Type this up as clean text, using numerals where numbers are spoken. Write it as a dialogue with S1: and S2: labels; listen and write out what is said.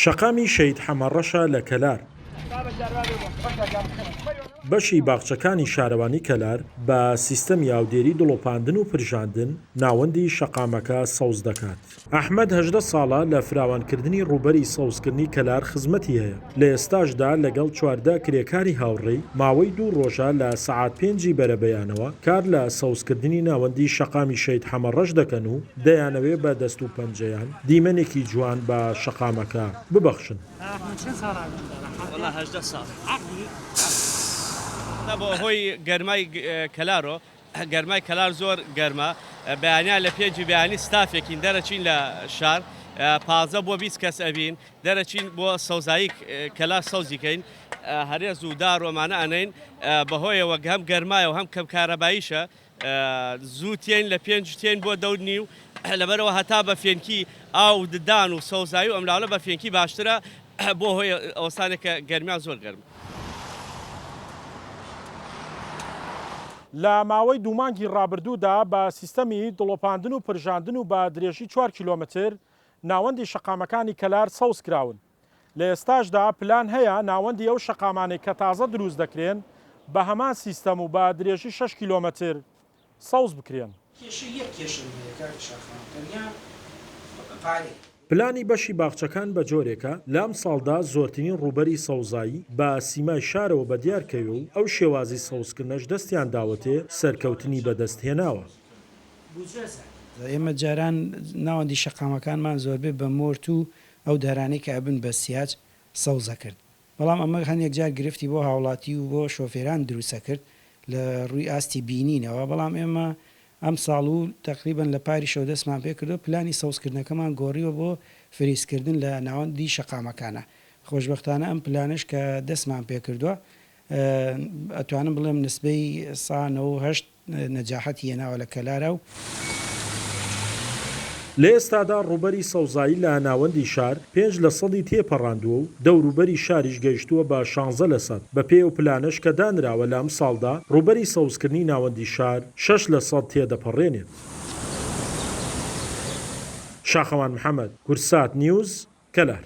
S1: شەقامی شەهید حەمەڕەشە لە کەلار. بەشی باخچەکانی شارەوانی کەلار بە سیستەمی ئاودێری دڵۆپاندن و پرژاندن ناوەندی شەقامەکە سەوز دەکات. ئەحمەد 18 ساڵە لە فراوانکردنی ڕووبەری سەوزکردنی کەلار خزمەتی هەیە، لە ئێستاشدا لەگەڵ 14 کرێکاری هاوڕێی ماوەی دوو ڕۆژە لە سەعات پێنجی بەرەبەیانەوە کار لە سەوزکردنی ناوەندی شەقامی شەهید حەمەڕەش دەکەن و دەیانەوێ بە دەست و پەنجەیان دیمەنێکی جوان بە شەقامەکە ببەخشن.
S2: وەڵا 18 ساڵ بۆ هۆی گەرمای کەلارۆ گەرمای کەلار زۆر گەرمە بەیانیان لە پێنجی بەیانی ستافێکین دەرەچین لە شار 15 بۆ 20 کەس ئەبین دەرەچین بۆ سەوزایی کەلار سەوزیکەین هەرێز و دار و ئەمانە ئەنین بەهۆیەوە هەم گەرمایە و هەم کەم کارەباییشە زوو تێین لە پێنج تێین بۆ دەور نیو لەبەرەوە هەتا بە فێنکی ئاو ددان و سەوزایی و ئەملاولە بە فێنکی باشترە بۆ هۆی ئەوسانێک کە گەرمیان زۆر گەرم.
S1: لە ماوەی دوو مانگی ڕابردوودا بە سیستەمی دڵۆپاندن و پرژاندن و بە درێژی 4 کیلۆمەتر ناوەندی شەقامەکانی کەلار سەوز کراون. لە ئێستاشدا پلان هەیە ناوەندی ئەو شەقامانەی کە تازە دروست دەکرێن بە هەمان سیستەم و بە درێژی 6 کیلۆمەتر سەوز بکرێن.
S3: کێشە یەک کێشەم هەیە کاک شاخەوان تەنیا پارەیە.
S1: پلانی بەشی باخچەکان بە جۆرێکە لە ئەمساڵدا زۆرترین ڕووبەری سەوزایی بە سیمای شارەوە بەدیار کەوێ و ئەو شێوازی سەوزکردنەش دەستیان داوەتێ سەرکەوتنی بەدەست هێناوە.
S3: ئێمە جاران ناوەندی شەقامەکانمان زۆربەی بە مۆرت و ئەو دارانەی کە ئەبن بە سیاج سەوزە کرد، بەڵام ئەمە هەنێک جار گرفتی بۆ هاوڵاتی و بۆ شۆفێران دروستە کرد لە ڕووی ئاستی بینینەوە، بەڵام ئێمە ئەمساڵ و تەقریبەن لە پاریشەوە دەستمان پێکردووە پلانی سەوزکردنەکەمان گۆڕیوە بۆ فریزکردن لە ناوەندی شەقامەکانە، خۆشبەختانە ئەم پلانەش کە دەستمان پێکردووە ئەتوانم بڵێم نسبەی سا 98 نەجاحەتی هێناوە لە کەلارا و.
S1: لە ئێستادا ڕووبەری سەوزایی لە ناوەندی شار پێنج لە سەدی تێپەڕاندووە و دەوروبەری شاریش گەیشتووە بە 16 لە سەد، بەپێی ئەو پلانەش کە دانراوە لە ئەمساڵدا ڕووبەری سەوزکردنی ناوەندی شار شەش لە سەد تێدەپەڕێنێت. شاخەوان محەمەد، کوردسات نیوز، کەلار.